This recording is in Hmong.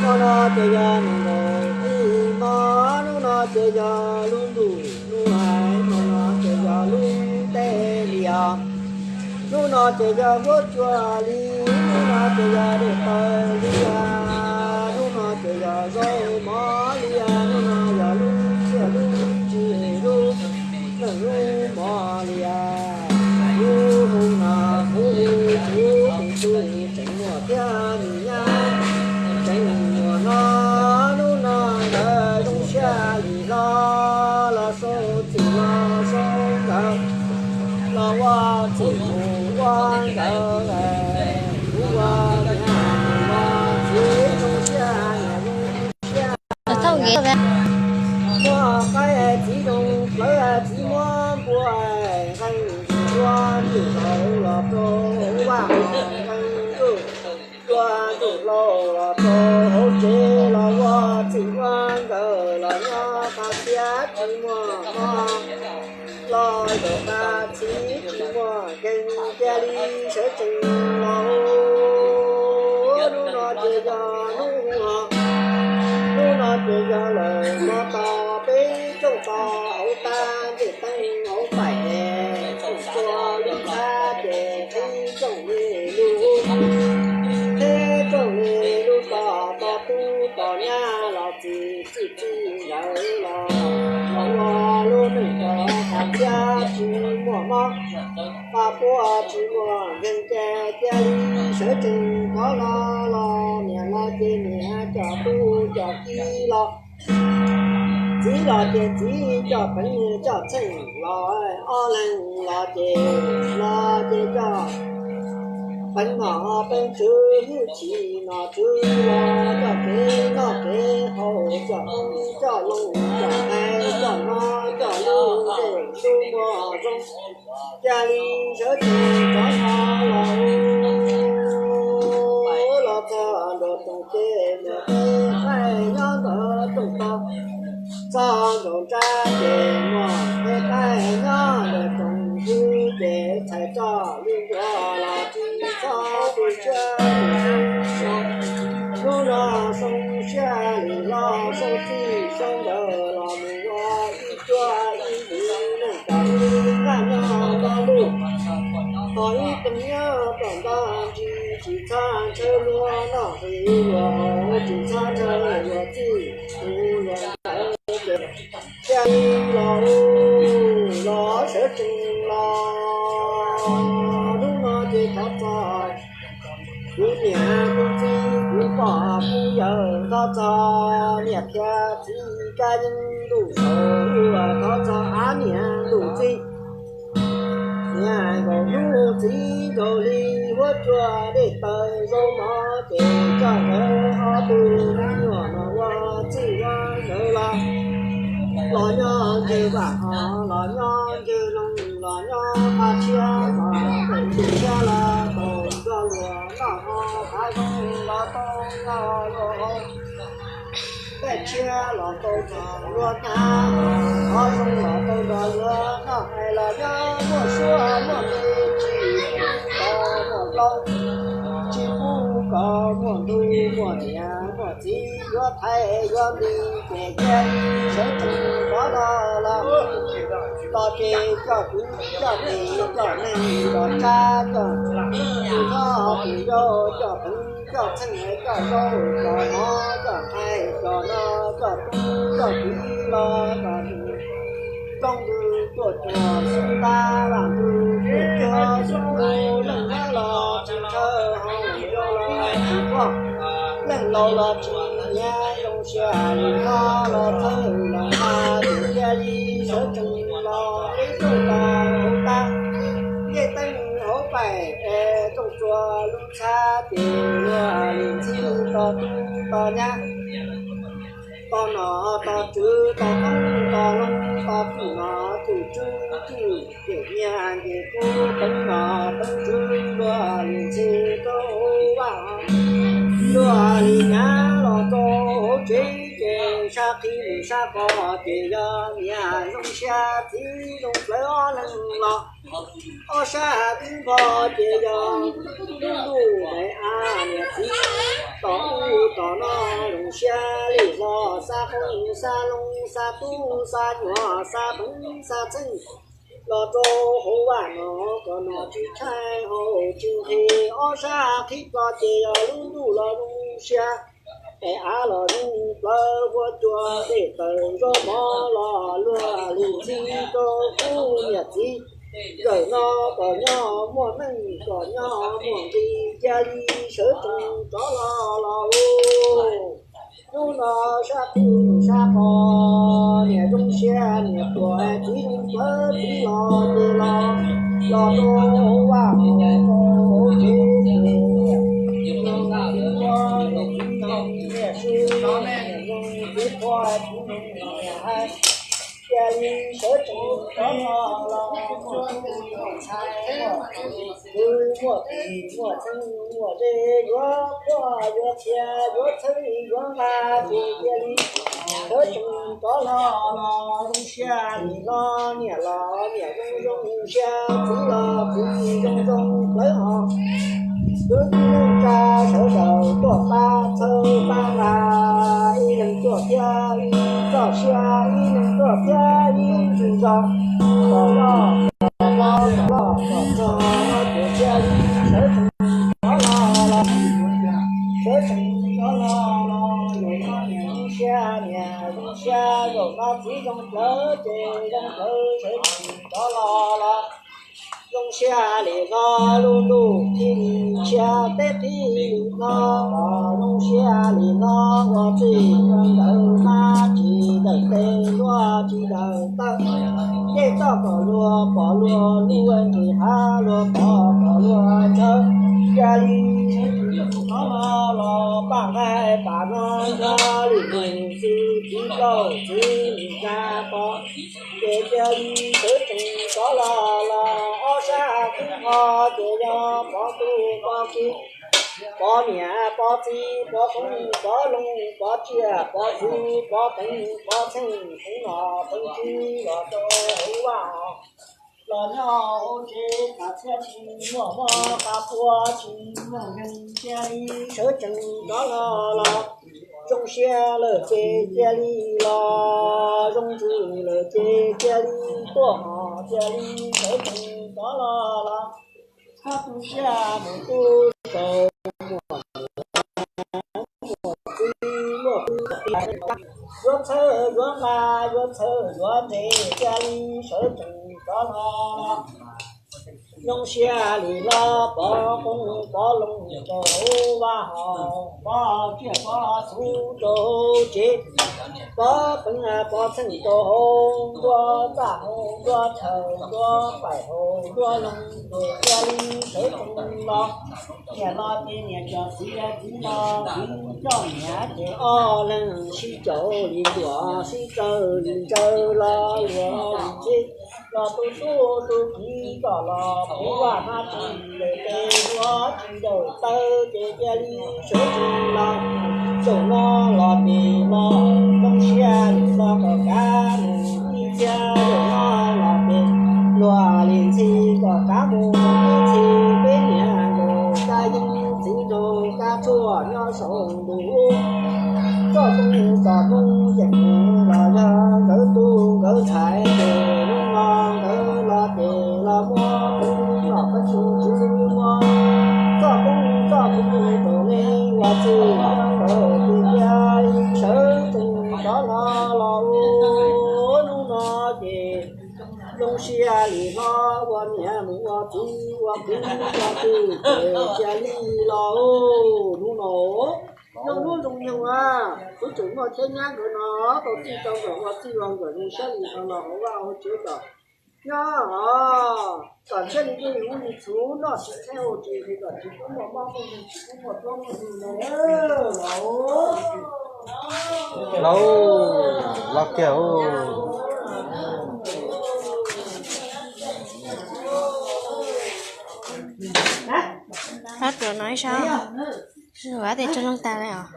Hnub no ces yog nees nkaum ib hmo, hnub no ces yog lub ntuj lub hais, hnub no ces yog lub teb li os. Hnub no ces yog huab cua li, hnub no ces yog dej taw li os, hnub no ces yog zaub mov li os, hnub no yog lub tsiaj lub tsi lub neej lub mov li os. Lub hnub no kuv tus tub tseem muaj thiab nws nyab tseem muaj no, hnub no nkawd zoo siab li hlo los sawv txij los sawv nkawd los ua txij mus ua nkawd, kuv ua niam los txiv zoo siab niam zoo siab. Muaj qaib txiv zoo plawv txiv muab npua, nqeeb ntsuj hlua ntsuj hlau los rau vaj, nqeeb ntsuj hlua ntsuj hlau los rau hauv tsev los ua txij ua nkawm los nyob qab txiab tsis muaj mob, los zaum qab txiv tsis muaj nkeeg cia li sawv tsees los. Hnub no ces yog hnub, hnub no ces yog lawm hmo tos peb rooj tos hauv tag ncej teeb hauv paim, tsoom tsua lub txhab ces qhib rooj li lub, qhib rooj li lub tos tos tub tos nyab los txij txij txij nkawm los, los ua lub neej tos qab txiab tsis muaj mob, qab puab tsis muaj nkeeg ces cia li sawv tsees rov los, los niam los ces niam coj tub coj kiv los, txiv los ces txiv coj peev coj txheej los, ob leeg los ces, los ces coj peev nom peev tswv, hwj chim nom tswv los coj kev noj kev haus, coj hmoob coj loog coj hais coj noj coj lub ntsej lub muag zoo, cia li sawv tsees rov los, los txog nraum rooj ces muaj peb qaib nyob ntawm rooj tog, txog nraum nrab ces muaj peb qaib nyob ntawm rooj ntug ces txhais roj li nruas los tsis txhob tu siab. Hnub no zoo siab li los sawv txij sawv nkawm los mus ua ib cuab ib yig neej kom ib nqaj nyob lo lug, ho ib tug nyob kom nto ntsis, tsis txhob ntshaw luag noj qis luag haus, tsis txhob ntshaw luag txij tus luag ntawd ces cia li los, los sawv tsees los. Hnub no ces thov txog kuv niam kuv txiv kuv pog kuv yawg, thov txog niam thiab txiv kab yeeb ntuj saum, thov txog av niam ntuj txiv, niam nkaus hnub txiv nkaus hli, huab cua dej taw zaub mov ces coj nkawd ob tug me nyuam no ua txij ua nkawm los, los nyob ncig vaj ho los nyob ncig loog, los nyob qab tshiab ho, tau ncig tshiab los tau nrog luag noj ho, qab zoo los tau nrog luag haus, tej tshiab los tau nrog luag hnab, qhov zoo los tau nrog luag noj, hais los nyob muaj suab muaj npe tsis pub kom muaj plaub, tsis pub kom muaj ntuj muaj niam muaj txiv yuav thaiv yuav nti, ces cia li sawv tsees rov los, los, los ces coj kwv coj tij coj neeg coj tsav coj tus hlob tus yau coj peev coj txheej coj zaub coj mov coj nqaij coj no coj tub coj kiv los kom nws rooj ntws tuaj cuag xub ntab, vaj ntws tuaj cuag xub ntuj, leej hlob los tsis ntshaw hau, yau los tsis quaj, leej laus los tsis nyiav, zoo siab li hlob los txhawj los nqa, ces cia li sawv tsees los ib rooj los hauv tag, ncej teeb hauv paim es rooj tsua lub txhab ces luag li ntxhib tos tub tos nyab, tos nom tos tswv tos qoob tos loo, tos twm nom twm tswv twm, ces nyiag ces kub teev nom teev tswv, luag li ntxhib rau hauv vaj, luag li nyav los rau hauv tsev, ces sab qhib mus sab qos ces yog niam zoo siab txiv zoo plawv ob leeg los, ob sab twb npog ces yog lub ntuj daim av niam txiv, tom ub tom no zoo siab li los xa qoob xa loo xa tub xa nyuam xa peev xa txheej los rau hauv vaj no kom nom tsis tshaib hauv tsis nqhis ob sab qhib plo ces yog lub ntuj los zoo siab, daim av los zoo plawv huab cua dej tawm zaub mov los luag lwm ntxhi rau kuv niam txiv. Nkawm no kom nyob muaj neej kom nyob muaj nqis cia li sawv tsees rov los los lawm. Hnub no sab twg sab qos niam zoo siab niam tuam txiv zoo plawv txiv los ces los, los rau vaj hauv tsev ces niam zoo txiv zoo niam su, niam zoo txiv qhua txiv zoo niam hais. Cia li sawv tsees rov los los muaj tub muaj ntxhais muaj kwv muaj tij muaj txheeb muaj ze yuav quaj yuav txhia yuav txheeb yuav nqa ces cia li sawv tsees rov los los zoo siab li los niam los niam zoo zoo siab txiv los txiv zoo zoo plawv hos. Kwv tij neej tsa sawv daws tuaj pab txhawb pab nqa, ib leeg tuaj thiab ib txoj sia, ib leeg tuaj thiab ib ntsis zog, kom loj kom loj kom loj kom txog ces cia li sawv tsees rov los los, sawv tsees rov los los, zaum no niam zoo siab niam zoo siab, zaum no txiv zoo plawv ces zoo plawv sawv tsees rov los los. Zoo siab li no lub ntuj qhib li tshiab teb qhib li no, kom zoo siab li no ua txij ua nkawm mab tsis dawm tes luaj tsis dawm taw, dej toj kom luag pom luag lub nqis hav luag pom kom luag ntshaw, cia li sawv tsees rov los los paj nqaij pam no nrog lwm tus txiv plaub txiv ntsa pom, ces cia li sawv tsees rov los los ob sab qhib qho ces yog pov ntuj pov kiv, pov niam pov txiv pov qoob pov loo pov tsiaj pov txhu pov peev pov txheej peev nom peev tswv los rau hauv vaj los nyob hauv tsev tas txhiab tsis muaj mob tas pua tsis muaj neeg cia li sawv tsees rov los los. Zoo siab lawm ces cia li los, zoo ntsws lawm ces cia li tuaj hos cia li sawv tsees rov los los. Txhob tu siab mus tu saum muaj niam muaj txiv muaj kwv tij, yuav txhawb yuav nqa yuav txhawb yuav ntse cia li sawv tsees rov los los. Zoo siab li los pov qoob pov loo rau hauv vaj hauv, pov tsiaj pov txhu rau hauv tsev, pov peev pov txheej rau hauv nruab txaj hauv nruab chaw nruab qaim hauv nruab loog, cia li sawv tsees los. Niam los ces niam cov txiv, txiv los txiv coj niam, ces ob leeg sib caum li ntuam sib tsawg li ntsawg los luag li ntxhi, los tu tub tu kiv kom los puv vaj hmab tsis dawm tes luag tsis dawm taw ces cia li sawv tsees los. Zaum no los ces los zoo siab li los kom kav mus ib txhia, zaum no los ces luag li ntxhi kom kav mus ib ntxhi, peb niam nkawd kab yeeb txiv nraug kab tshuaj nyob saum ntuj ub. Txoj koob txoj koob yeej mus los yog nkawd tub nkawd ntxhais ces hnub no nkawd los ces los muab koob los peb tsis tsis muab. Txoj koob txoj koob rau nej ua txij nkawd tiag, sawv tsees rov los los hnub no ces zoo siab li no ua niam mus ua txiv ua kwv ua tij ces cia li los hnub no. Zoo hnub zoo nyoog a, kuv tseem muaj thiab nyab nkawd no tau txij tau nkawm ua txij ua nkawm zoo siab li no los hauv vaj hauv tsev kom nyob os, kom ntshiab li dej ub li txhuv noj tsis tshaib hauv tsis nqhis, kom tsis pub muaj mob muaj nkeeg tsis pub muaj tuab muaj ntug no los. Lauj, los kiag. Hab tuam no ib sab, ua tes tso loog tas li os.